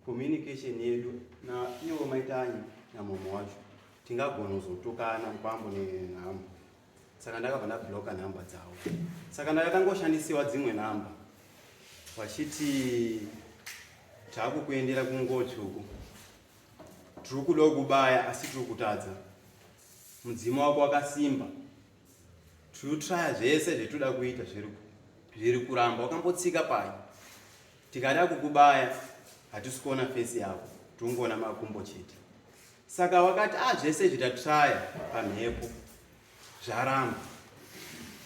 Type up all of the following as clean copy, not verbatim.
Communication yedu naivo maitanyi namama wacho tingagona kuzotukana mukwambo nenhamba, saka ndakabva ndabloka nhamba dzavo. Saka ndakatangoshandisiwa dzimwe nhamba vachiti takukuendera kungotsvuku, tiri kuda kubaya asi tiri kutadza, mudzimu wako wakasimba, tiri kutraya zvese zvetinoda kuita zviri kuramba, wakambotsika pai, tikada kukubaya hatisi kuona face yako, tingoona makumbo chete. Saka wakati a zvese izvi tatraya pamhepo zvaramba,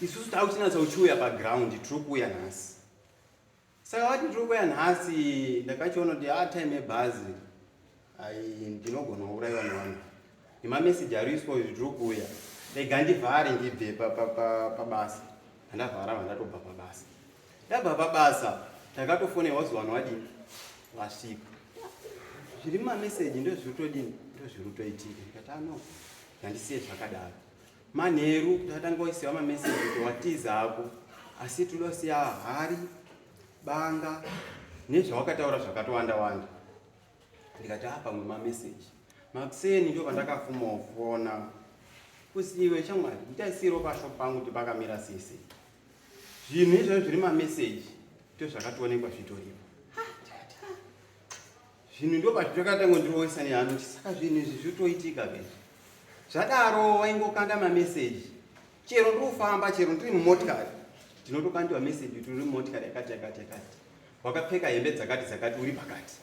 isusu takuchinatsa uchiuya paground, tiri kuuya nhasi. Saka vati tiri kuuya nhasi, ndakachiona kuti a time yebhazi ai ndinogona kuurayiwa nevanhu nemameseji ariiswa kuti tiri kuuya, rega ndivhare ndibve pabasa. Handavhara, vandatobva pabasa. Ndabva pabasa ndakatofonerwa zuva vanhu vadini vasvika, zviri mumameseji ndo zviri kutodini, ndo zviri kutoitika. Ndikati ano ngandisiye zvakadaro. Manheru ndakatanga kuisiwa mameseji kuti watiza hako, asi tinosiya hari, banga nezvawakataura zvakatowanda wanda. Ndikati a pamwe mameseji. Makuseni ndo pandakafumawo fona kuzi iwe shamwari, nditaisiro pashop pangu kuti pakamira sei sei. Zvinhu izvozvo zviri mameseji ndo zvakatoonekwa zvitoripo. Zvinhu ndo pazvakatanga ndiroesa nehana kuti saka zvinhu izvi zvitoitika vezvi. Zvadaro waingokanda mameseji chero ndiri kufamba, chero ndiri mumotikari, ndinotokandiwa meseji kuti uri mumotikari yakati yakati yakati, wakapfeka hembe dzakati dzakati, uri pakati,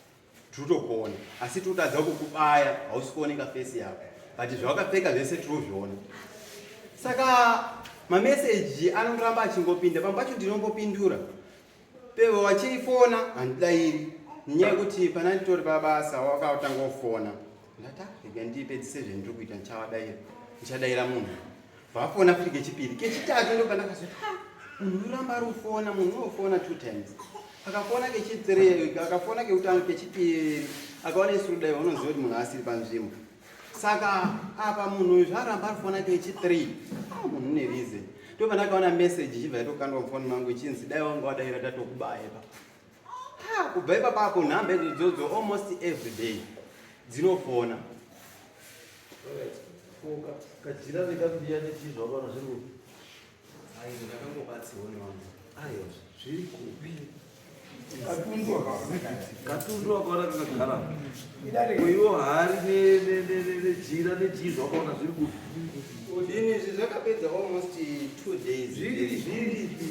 tiri kutokuona asi tiri kutadza kukubaya, hausi kuoneka face yako, but zvawakapfeka zvese tiri kuzviona. Saka mameseji anongoramba achingopinda, pamwe pacho ndinombopindura pevo vachifona handidairi nenyaya yekuti pana nditori pabasa wakatanga kufona. Ndati "Ah, rega ndipedzise zvendiri kuita, ndichavadaira, ndichadaira." Munhu vafona futi kechipiri, kechitatu, ndobva ndakazoti ha munhu unoramba ari kufona. Munhu unofona two times, akafona kechithree, akafona kekutanga, kechipiri akaona isiri kudai, unoziva kuti munhu asiri panzvimbo. Saka apa munhu uyu zvaaramba ari kufona kechi3, ah, munhu une reason. Ndobva ndakaona message ichibva yatokandwa mufoni mangu ichinzi dai wanga wadaira tatokubaya ipapo. Ah, kubva ipapapo nhamba idzodzo almost every day dzinofona. Kajira nekambiya nechii zvakaona zviri kupi? Ai, ndakangobatsirwa nevanhu. Aiwa, zviri kupi? Katundu wakaona kakagara iwo hari nejira nechii zvakaona zviri kupi? Zvinhu izvi zvakapedza almost 2 days. Zviri zviripi?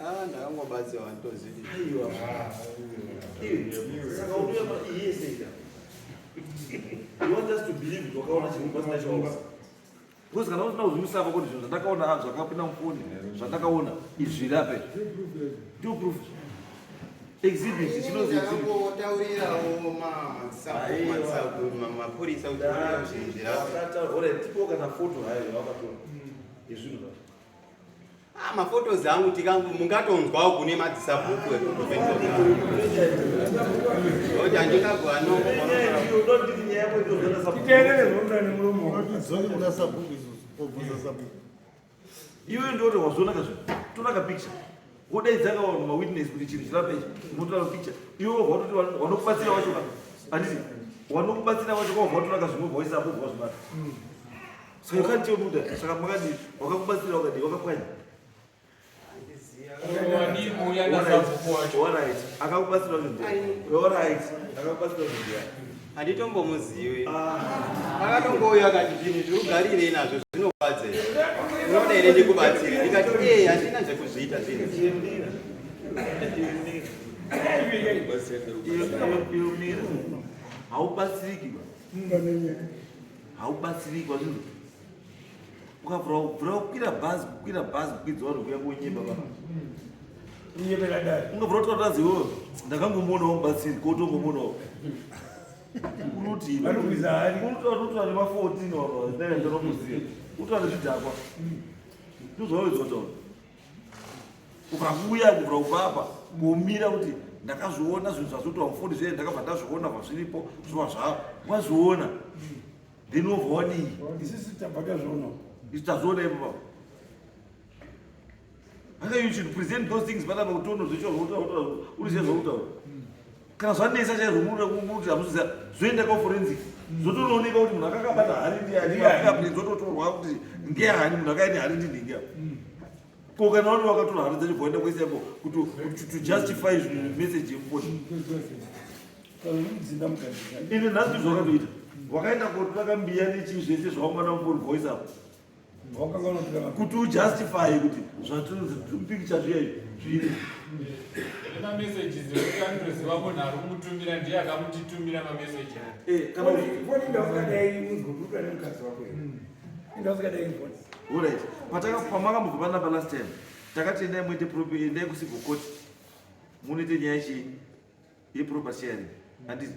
Ah, ndakangobatsirwa, nditozivi. Aiwa, saka unoya iye seika, you want us to believe kuti wakaona chinhu pasina chawaona? Because kana usina kuzvimusapa kuti zvinhu zvandakaona, ah, zvakapinda mufoni, zvandakaona izvi zviri apa, izvi ndio proof, exhibit, chinonzi exhibit. Ndakangotaurirawo mapurisa kuti ona zvinhu zviri. Alright, tipo kana foto hayo yawakatora yezvinhu zvacho. Ah, maphotos angu mungatonzwawo kune madzisabhuku ekuti handingagwa. Titeerere zvinoda nemuromo wako. Dzoke kuna sabhuku isusu, obvunza sabhuku. Iwe ndoti wazviona kazvo, tora kapicture, wodaidza ka vanhu mawitness kuti chinhu chirapa ichi, unotora picture iwe, wobva watoti wanokubatsira wacho ka, handiti wanokubatsira wacho ka, wobva watora kazvimwe, wobva waisapo, wobva wazvibata. Saka you can't tell me that. Saka makadii wakakubatsira, wakadii wakapwanya? Wadii kuuya nasabhuku wacho? Alright, akakubatsira wacho ndiani? Alright, akakubatsira wacho ndiani? Handitombomuzivi. Akatongouya akati zvinhu zviri ugarirei nazvo zvinokwadza, unoda here ndikubatsire? Ndikati ee, handina zvekuzviita zvinhu. Iwe mira. Iwe mira, haubatsiriki ba. Haubatsiriki wazvinhu ukavhura kubvura kukwira bhazi, kukwira bhazi, kukwidza vanhu kuya kunyemba baba. Kunyepera dare. Ungabvura kutoratadza iwewe, ndakangomuonawo mubatsiri kotongomuonawo unoti Vanokwiza hari. Unotora nema14 ndinomuziva, utora nezvidhakwa, ndozvawaedza kutaura. Ukavuya kubvura kubva apa kumira kuti ndakazviona zvinhu zvazoitwa mufoni zviye, ndakabva ndazviona zvazviripo, zvova zva wazviona, then wobva wadii? Isusu tabva tazviona. Isu tazviona ipo papo. Haka you should present those things panapa kuti tonozvichwa zvautaura, uriziva zvautaura. Kana zvanetsa chaizvo munoda kuti hamuziva, zvoenda kwaforensic, zvotonooneka kuti munhu akakabata hari ndiani, mafingerprint zototorwa kuti ngehani munhu akaine hari ndinhingi apa. Ko kana wati wakatora hari dzacho, bvaenda kuisa ipo kuti to justify zvinhu, message yemufoni. Kana mukadzi. Ende nhasi ndizvo wakatoita, wakaenda kotora kambiya nechii, zvese zvaungana mufoni voice apo. Wakanga kuti ujustify kuti zvatinopikicha zviya zviri. Nemamessages ekuti anotoziva munhu ari kumutumira ndiye akamutitumira mameseji aya. Kana foni indausikadai unzgoburuka nemukadzi wako here? Indausikadai foni. Alright, pataka pamakambobva panapa last time, takati endai muite endai kucivil court munoite nyaya chii yeproperty sharing, handiti?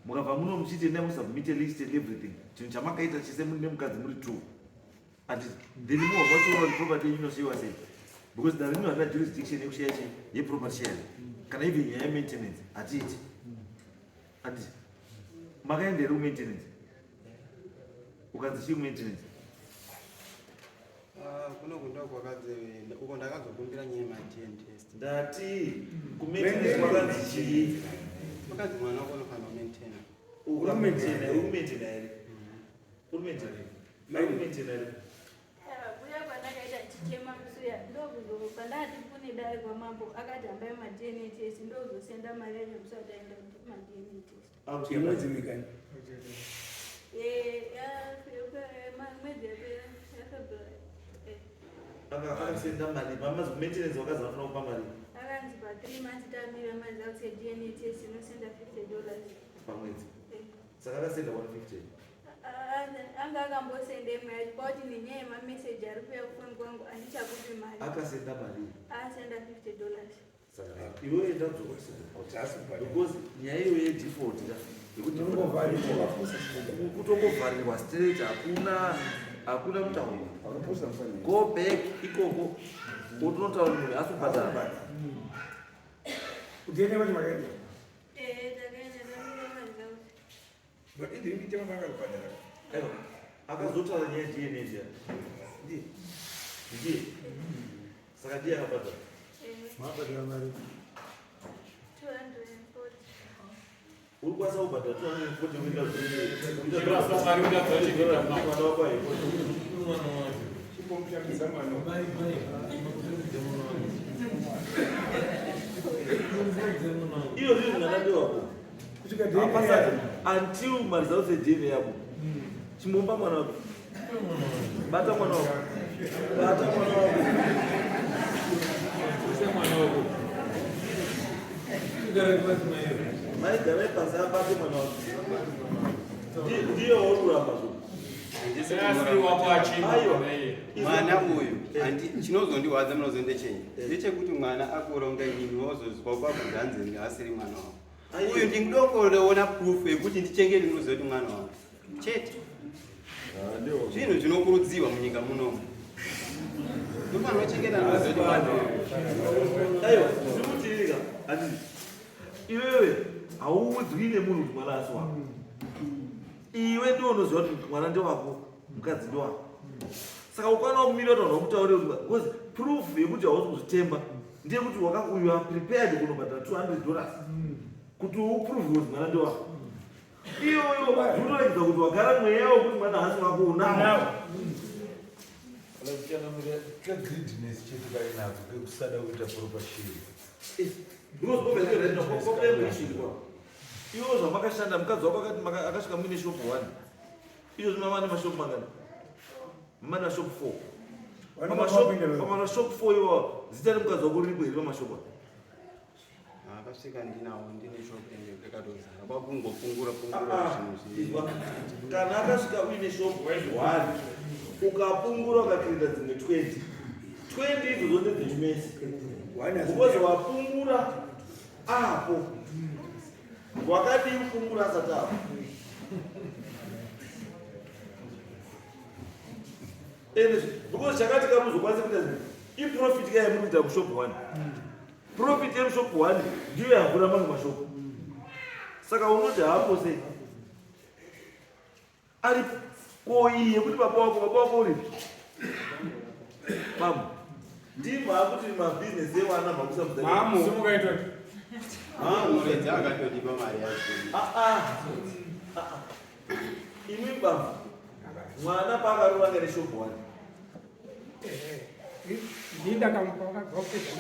Mukabva muno muchiti endai musubmite list and everything, chinhu chamakaita chese muri nemukadzi muri two, handiti? Then muhwa machiona kuti property yenyu inoshayiwa sei, because dare rino harina jurisdiction yekushaya chii yeproperty sharing, kana even nyaya yemaintenance hatiiti, handiti? Makaenda here kumaintenance? Ukanzi chii kumaintenance? Ah, kuno kundau kwakanzi uko ndakazokumbira nyaya yemaDNA test. Ndati kumaintenance kwakanzi chii? Kwakanzi mwana wako unofanira kumaintaina. Uri kumaintaina here? Uri kumaintaina here? Uri kumaintaina here? Kuya kwandakaita chichema musuya, ndokuzo pandati kune dare kwamambo, akati hambai maDNA test, ndokuzosenda mari yacho kusati aenda maDNA test. Yemwedzi mikani? Mwedzi yaFebruary. Akasenda mari mamazi kumaintenance, wakazi vanofanira kupa mari? Akanzi pa3 months tambira maresults eDNA test inosenda $50. Pamwedzi? Saka akasenda 150? Anga akambosenda imwe yacho kwakuti nenyaya yemameseji ari kuuya kufoni kwangu handichakupi mari. Akasenda mari? Asenda $50. Saka iwe enda dzoka, because nyaya iyo yedefault ka, yekuti kutongovharirwa straight, hakuna mutauro. Wakaposa mufani. Go back ikoko utonotaura kuti munhu asibhadhara. Kuti ene vacho makaenda? Takaenda tambira maresults. But idhi ringitema makakubhadhara. Aiwa, akazotaura nyaya yeDNA ndiye ndiye ndiye, saka ndiye akabhadhara. Mabhadhara mari? 240. Uri kwanisa kubhadhara 240 kuita Chirasa mari kuti adzachengeta mwana. mwana wako aiko? Chimbomutambisa mwana. Iyo zviro zvinganadiwako. Kusvika Hapasati DNA. Until maresults eDNA yako. Chimomba mwana wako, bata mwana wako, bata mwana wako. Mwana wako. Maigarai pasi, abate mwana wako. Ndiye wauri kuramba zvo. Asiri wako achimba. Aiwa. Naiye. Mwana uyu chinozondirwadza munozondechenyi ndechekuti mwana akuronga inini, wozozwa kwakunzanzi asiri mwana wako. Aiwa. Uyu ndindokoona proof yekuti ndichengete, ndinoziva kuti mwana wangu chete. Zvinhu zvinokurudzirwa munyika munomu, ndofanira kuchengeta, ndinoziva kuti mwana wangu. Aiwa, zvikutirika handiti? Iwewe hauudzwi nemunhu kuti mwana asi wako. Iwe ndiwe unoziva kuti mwana ndewako, mukadzi ndewako. Saka ukwana kumira kuti vanhu vakutaurire kuti, because proof yekuti hausi kuzvitemba ndeyekuti you are prepared kunobhadhara $200 kuti uprove kuti mwana ndewako. Iyoyo zvinoratidza kuti wagara mweya wekuti mwana haasi wako unawo. Kagreediness chete kainako kekusada kuita proper sharing. Because obviously right now problem issue kwa iwo zvamakashanda, mukadzi wako akati akasvika muine shop one, izvo zvino mane mashop mangani? Mane mashop four. Pamashop four iwawo, zita remukadzi wako riripo here pamashop aya? Akasvika ndinawo, ndine shop ende ndakatozara, kwakungopungura pungura zvinhu. Izwa, kana akasvika uine shop one, ukapungura ukakirida dzimwe 20, 20 idzodzo ndedzechimesi, because wapungura apo. Wakadii kupungura asati apo? Ende because chakati kamuzokwanisa kuita iprofit ka yamuri kuita kushop one, profit yemushop one ndiyo yavhura mamwe mashopu. Saka unoti hapo sei aripo ko iyi yekuti baba wako, baba wako uripi mamo? Ndimo akuti mabhizinesi ewana makusa. Mamo. Simuka itoti. Ah, muredzi akatodipa mari yacho. Ah, ah. Ah, ah. Imi baba. Mwana paakarova ngere shop one.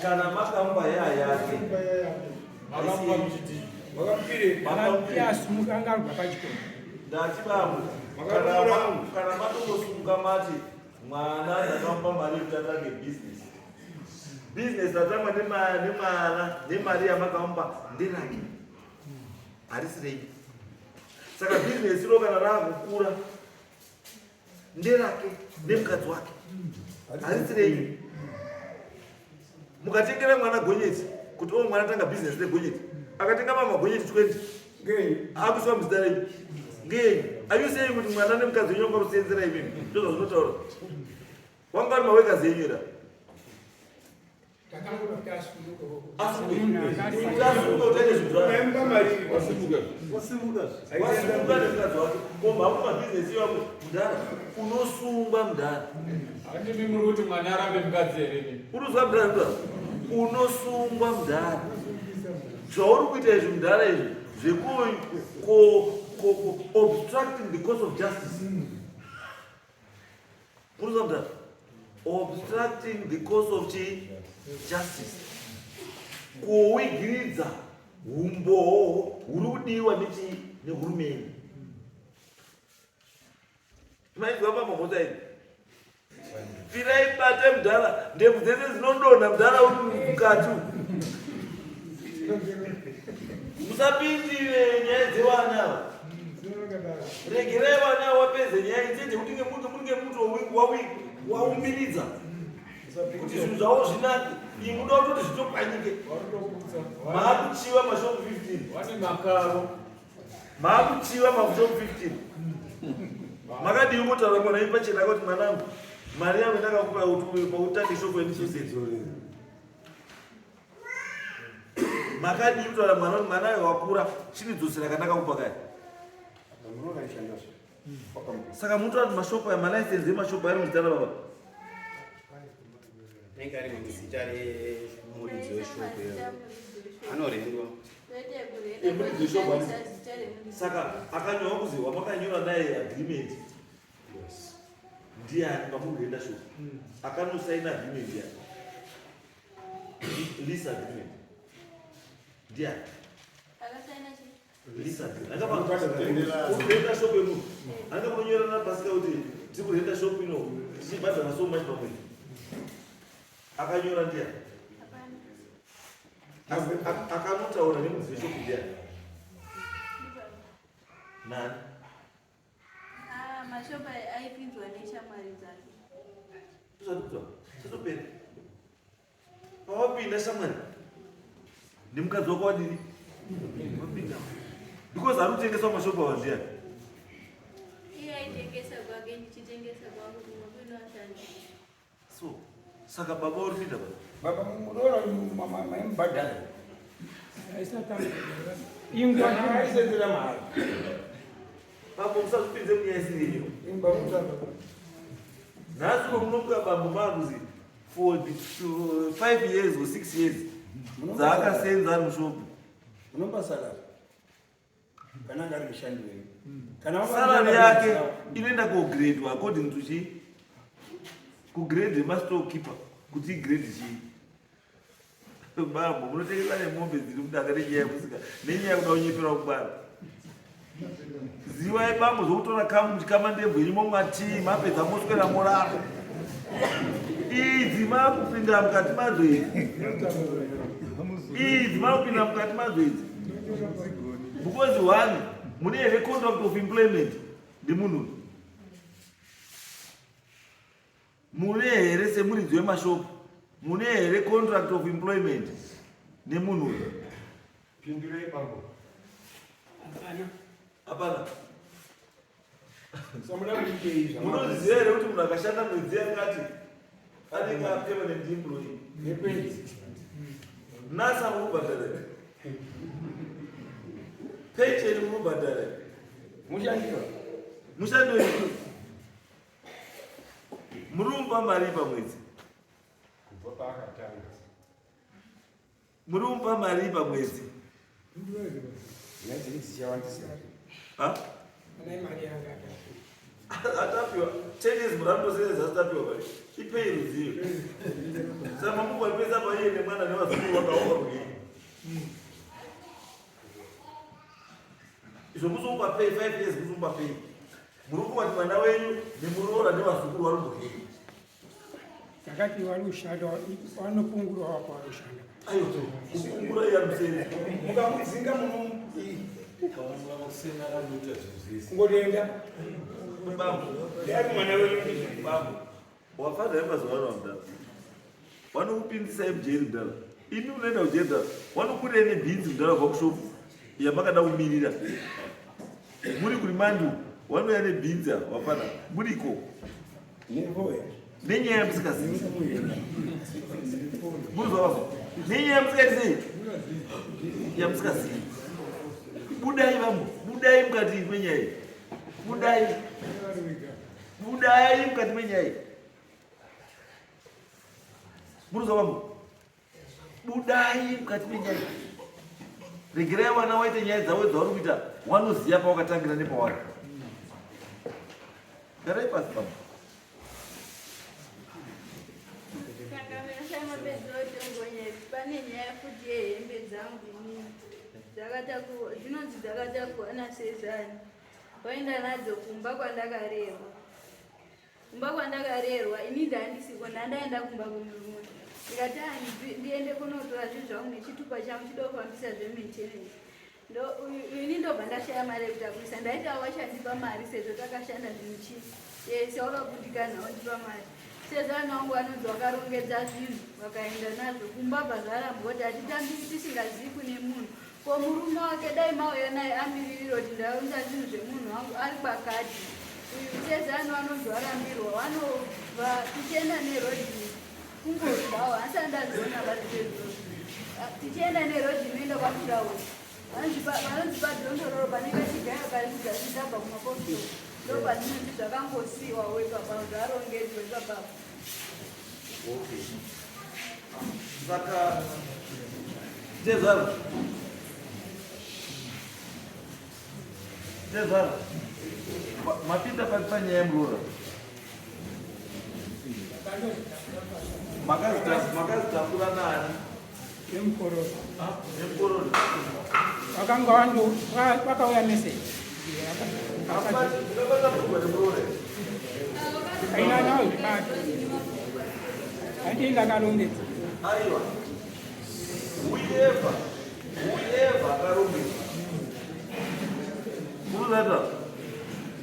Kana makamupa yaya yake. Makamupa muchidii? Asumuka anga arwa pachikoro. Ndati bambo. Kana matongosumuka mati mwana ndakamupa mari yekuti atange business. Business ratangwa nemwana nemari yamakamupa nderake. Harisi renyu. Saka business iro kana raakukura nderake nemukadzi wake. Harisi renyu. Mukatengera mwana gonyeti kuti o mwana tanga business regonyeti. Akatenga mama gonyeti 20. Ngenyi? Akuiswa muzita renyu. Ngenyi? Are you saying kuti mwana nemukadzi wenyu wanga kusenzera imimi? Ndozvazvinotaura. Wanga vari maworkers enyu era. Asimuka utaite zvinhu zvako. Wasimuka. Wasimuka. Wasimuka nemukadzi wake. Ko mhamu mabhizinesi iwapo mudhara unosungwa mudhara. Handimi muri kuti mwana arambe mukadzi here imi? Unozwa mudhara mudhara. Unosungwa mudhara. Zvauri kuita izvi mudhara izvi zveku ko ko ko obstructing the course of justice. Unozwa mudhara. Obstructing the course of chi justice. Kuwigiridza humbowo huri kudiwa nechi nehurumende. Maizwa pamhomhoza iyi. Pfirai bate mudhara, ndebvu dzese dzinodonha mudhara uri mukati. Musapindire nyaya dzevana ava. Regerai vana ava vapedze nyaya idzi dzekuti ngemuto munenge muto waumiridza kuti zvinhu zvavo zvinake. Iyi muda kutoti zvitopwanyike. Maakuchiva mashopu 15. Vane makaro. Maakuchiva mashopu 15. Makadii kutaura mwana wenyu pachena kuti mwanangu mari yangu ndakakupa kuti pautange shopu yendisoseti. Makadii kutaura mwana kuti mwana uyu wakura chinidzosera kandakakupa kaya. Saka munotaura kuti mashopu aya malaisensi emashopu ari muzita rababa. Anenge ari muzita remuridzi weshopu iyo. Anorendwa. Emuridzi weshopu Saka akanyorwa kuzi wamakanyora naye agreement. Ndiani pamuri kuenda shopu? Akanosaina agreement yani. Lease agreement. Ndiani? Akasaina chii? Lease agreement. Akapa kurenda shop yemunhu. Anga kunyorana pasika kuti tiri kurenda shop ino tichibhadhara so much pamwedzi. Akanyora ndiani? Hapana. Akanotaura nemudzi weshopu ndiani? Ndibaba. Nani? Ah, mashopu aipinzwa neshamwari dzake. Zvatobva. Zvatopera. Pawapinda shamwari nemukadzi wako wadini? Wapinda. Because ari kutengeswa mashopu awa ndiani? Iye aitengesa kwake ndichitengesa kwangu kumwe kuine vashandi. So, saka baba uri kupinda pa? Baba muroora maimubhadhara. Ingwa Aisenzera mahara. Bambo musazvipinze munyaya isiri yenyu. Imba mutamba. Nhasi uno munomuka bambo maakuzi for the 5 years or 6 years dzaakasenza ari mushopu. Munopa salary. Kana anga ari mushandi wenyu. Kana Salary yake inoenda kogradwa according to chi kugrade yemastorekeeper kuti igrade chii. Bambo munotengesa nemombe dziri mudanga nenyaya yemusika nenyaya yekuda kunyepera kubara. Zivai bambo zvokutora kamu muchikama ndebvu yenyu momwa tii mapedza moswera morara. Idzi makupinda mukati madzo idzi. Idzi makupinda mukati madzo idzi. Because one, mune here contract of employment nemunhu uyu? Mune here semuridzi wemashopu? Mune here contract of employment nemunhu uyu? Pindurei bambo. Hapana. Samuda kuitei zvamwa. Munoziva here kuti munhu akashanda mwedzi yakati anenge apermanent employee? Nepedzi. NASA mukubhadhara here? Paycheck mukubhadhara here? Mushandiwa. Mushandi wenyu muri kumupa mari pamwedzi. Kubva paakatanga. Muri kumupa mari pamwedzi? Atapiwa 10 years murambosese asitapiwa mari. Ipei ruzivo. Saka mamukwapesa paiye nemwana nevazukuru vakaoma kudii? Izvo muzomupa pay 5 years muzomupa pay. Muri kuvati mwana wenyu nemuroora nevazukuru vari kuhei. Takati vari kushanda vanopungura wako vari kushanda. Ayo kupungura iya museri. Mukamudzinga muno kungoenda. Bambo. Ndari mwana wenyu ndizvo. Bambo. Wafana yemazuva ano mdala. Vanokupindisai mujeri mdala. Imi munoenda kujeri mdala. Vanokurei nebhinzi mdala kubva kushopu yamakada kumirira. Muri kuri mandu vanouya nebhinzi ava wafana muriko. Nenyaya yamusikazivi. Murizwa baba. Nenyaya yamusikaiti sei? Yamusikazivi. Budai vamwe, budai mukati menyaya iyi. Budai. Budai mukati menyaya iyi. Murizwa vamwe. Budai mukati menyaya iyi. Regerai vana waite nyaya dzavo dzavari kuita wanoziva pawakatangira nepawari. Garai pasi baba. Pane nyaya futi yehembe dzangu inini dzakatakurwa dzinonzi dzakatakurwa nasezani waenda nadzo kumba kwandakarerwa kumba kwandakarerwa ini ndandisiko ndandaenda kumba kwemurume ndikati ah, ndiende kunotora zvinhu zvangu nechitupa changu chidofambisa zvemaintenance ini ndobva ndashaya mari yekutakurisa ndaita wachandipa mari sezvo takashanda zvinhu chii yese wakakundikana wandipa mari sezvo ana wangu vanonzi wakarongedza zvinhu vakaenda nazvo kumba bva zvarambwa kuti hatitambisi tisingazivi kune munhu ko murume wake dai mauya naye amiririro kuti ndaunza zvinhu zvemunhu wangu ari kwakati uyu sezano vanonzi warambirwa vanobva tichienda nerodhi kungozvawo asi andazoona vari pedyo tichienda nerodhi inoenda kwafurawo vanonzi padhondororo pane kachigayo kari kuzasi tabva kumapostori ndo patinonzi zvakangosiiwa wo ipapa zvarongedzwa ipapapo okay saka tezvaro tezvaro mapinda papi panyaya yemuroora Makazvitakura nani? Nemukororo. Nemukororo. Wakanga wandu wakauya message. Aina nawo zvibato. Handii ndakarongedza. Aiwa. Whoever, whoever akarongedza. Munoziva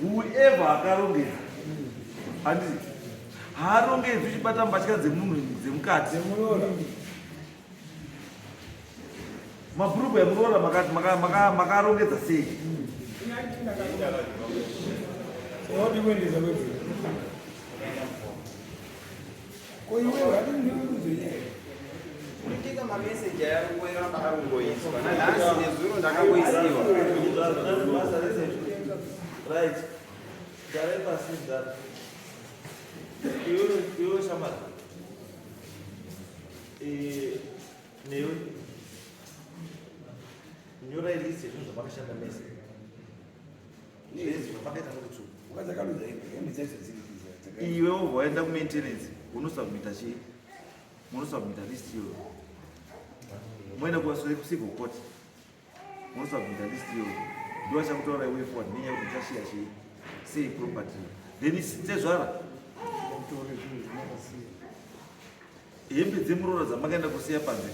whoever akarongedza. Handiti haarongedzi uchibata mbatya dzemunhu dzemukati. Mabhurugwa emuroora makarongedza sei? Kuitika mameseji ayarungoiramba arungoiswa nanhasi nezuro ndakangoisiwa. Right. Garai pasi mdara. Iwe iwe shamwari. Eh, newe. Nyorai list yezvinhu zvamakashanda mese. Zvese zvamakaita muri two. Wakadzakaluza hembe dzacho dziri Iwe wobva waenda kumaintenance unosubmita chii? Munosubmita list iyoyo. Moenda kucivil court. Munosubmita list iyoyo. Ndiwo achakutaura way forward nenyaya yekuti muchashiya chii? Sei property. Then tezvara hembe dzemuroora dzamakaenda kusiya panze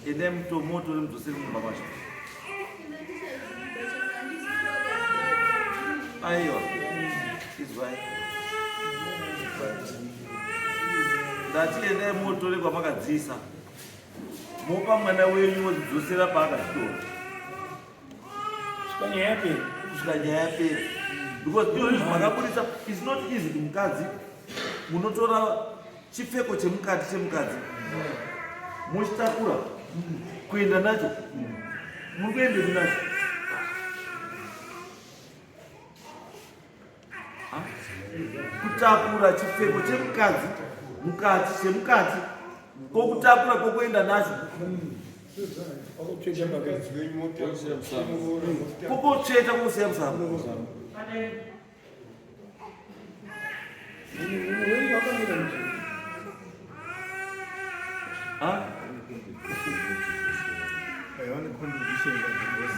endai mutore mudzosere mumba macho. Aiwa, izwai. Ndati endai motore kwamakadziisa. Mopa mwana wenyu wodzidzosera paakadzitora. Kusvika nyaya yapera. Kusvika nyaya yapera. Because izvozvi zvamakaburitsa it's not easy kumukadzi. Munotora chipfeko chemukati chemukadzi mochitakura kuenda nacho muri kuendepi nacho kutakura chipfeko chemukadzi mukati chemukati kokutakura kokuenda nacho. Kukutsveta kukusiya musango.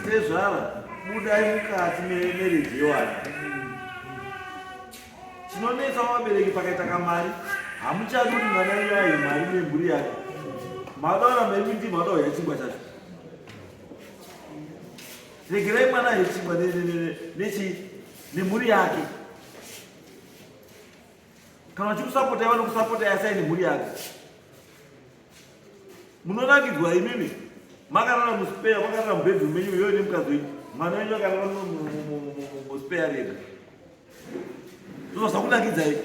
Tezvara budai mukati memarriage yewana. Chinonetsa vabereki pakaita kamari hamuchadi kuti mwana wenyu ahe mari nemhuri yake. Madaura memi ndimi madaura chingwa chacho. Regerai mwana ahe chingwa nechi nemhuri yake. Kana vachikusapota vanokusapota asi aine mhuri yake. Munonakidzwa imimi makarara muspare makarara mubedroom menyu iyoyo nemukadzi wenyu mwana wenyu akarara muspare rega ndozva zvakunakidzai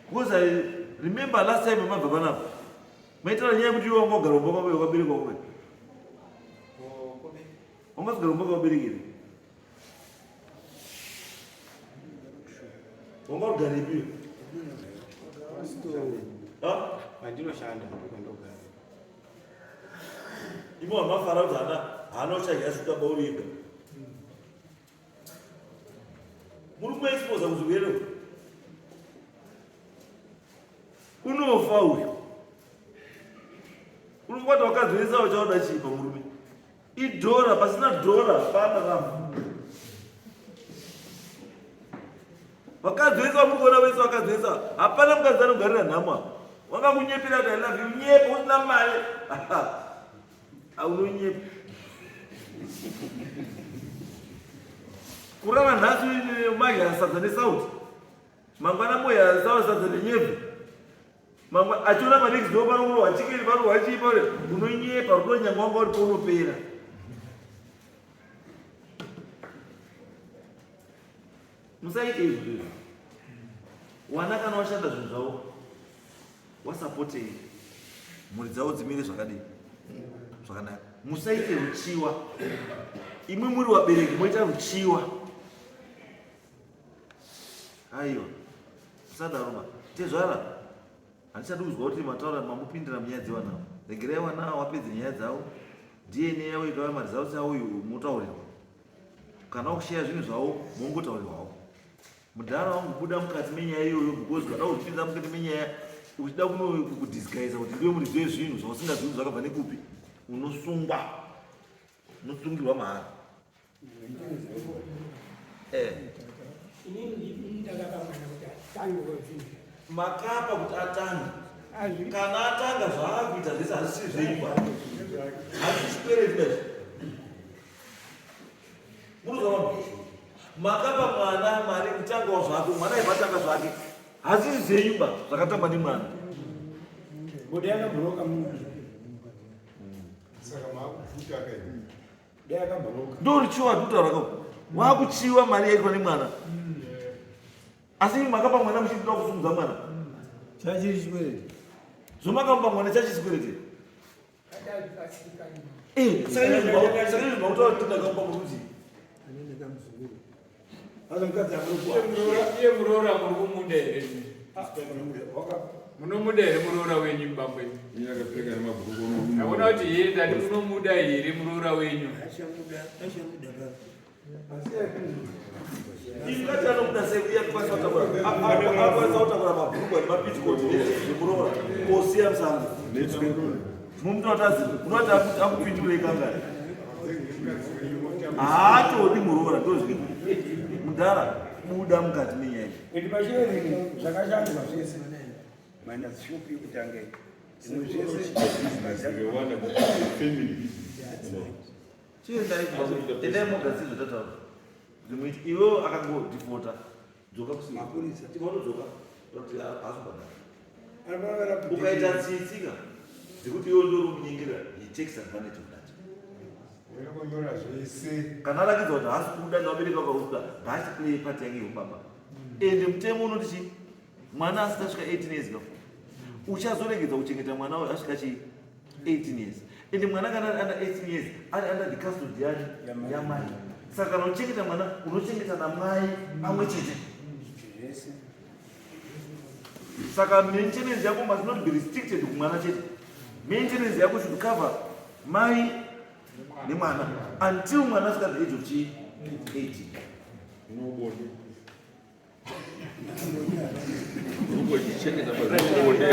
because I remember last time mabva panapa maitaura nyaya yekuti iwe wanga ugara kumba kwako wakaberekwa kume wanga usigara kumba kwakaberekere Wanga ugarepi? Pandinoshanda ndokandogara. Imo wamafara kuti hana hana uchadya shuka bauri yega. Muri kumuexposa kuzvirwere. Unofa uyu. Uri kubata vakadzi vese uchaoda chii pamurume? Idhora pasina dhora hapana ramu. Vakadzi vese vamukuona vese vakadzi vese hapana mukadzi anogarira nhamo apa. Wakakunyepera kuti I love you nyepa usina mari. Aunonyepa. Kurara nhasi madya sadza nesauti. Mangwana moya sawa sadza nenyevhe. Mangwana achiona manext door panorohwa chicken panorohwa chii pano unonyepa rudo nyangwe wanga uripo unopera. Musaite izvo izvo. Wana kana washanda zvinhu zvavo wasapotei mhuri dzavo dzimire zvakadii zvakanaka. Musaite ruchiwa. Imwi muri vabereki moita ruchiwa. Aiwa. Musadaro ba. Tezvara. Handichadi kuzwa kuti mataura mamupindira munyaya dzevana ava. Regerai vana ava vapedze nyaya dzavo. DNA yavo ikauya maresults avo uyu motaurirwa. Kana wakusheya zvinhu zvavo mongotaurirwawo. Mudhara wangu buda mukati menyaya iyoyo because ukada kuzvipinza mukati menyaya uchida kudisguisa kuti ndiwe muridzi wezvinhu zvausingazivi zvakabva nekupi unosungwa. Unosungirwa mahara. Eh. Makapa kuti atange. Kana atanga zvaakuita zvese hazvisiri zvenyu ba. Hazvisi chikwereti ba izvi. Munoziva makapa mwana mari kutangawo zvake, mwana aibva atanga zvake. Hazvisi zvenyu ba zvakatangwa nemwana. Bodi yakabhuroka munhu. Saka maakubvuta kai. Ndorichiwa ndikutaura ko wakuchiwa mari yaitwa nemwana asi makapa mwana muchitida kusumudza mwana chachiri chikwereti zvomakamupa mwana chachiri chikwereti eh, saka izvi mautaura kuti ndakamupa murudzii Iye muroora muri kumuda here? Munomuda here muroora wenyu bambo? Ndaona kuti here ndati munomuda here muroora wenyu? Ingati anomuda sei uye akwanisa kutakura akwanisa kutakura mabhurugwa nemapitikoti nezvemuroora kosiya musango. Munomuti azi unoti akupindurei kangani? Haatodi muroora ndozviri. Mudhara buda mukati menyaya iyi. Ende pachirezi zvakashandwa zvese. Minus shop yekutanga iyi. Zvimwe zvese Chiendai kumba. Endai moga sizvo tataura. Zvimwe iwe akangodhifota dzoka mapurisa tivanodzoka kuti haasi kubhadhara ukaita tsitsi ka dzekuti iwe ndori kunyengera he takes advantage of that kunyora zvese kana arakidza kuti haasi kuda nevabereki vako kuda ngaachi play part yake yeubaba ende mutemo unoti chii mwana asati asvika 18 years ka uchazoregedza kuchengeta mwana uyo asvika chii 18 years ende mwana kana ari under 18 years ari under the custody yani yamai saka kana uchengeta mwana unochengeta namai pamwe chete saka maintenance yako must not be restricted kumwana chete. Maintenance yako should cover mai nemwana until mwana asvika the age of chi 18. Unobonde. Unongochichengeta pazvinobonde.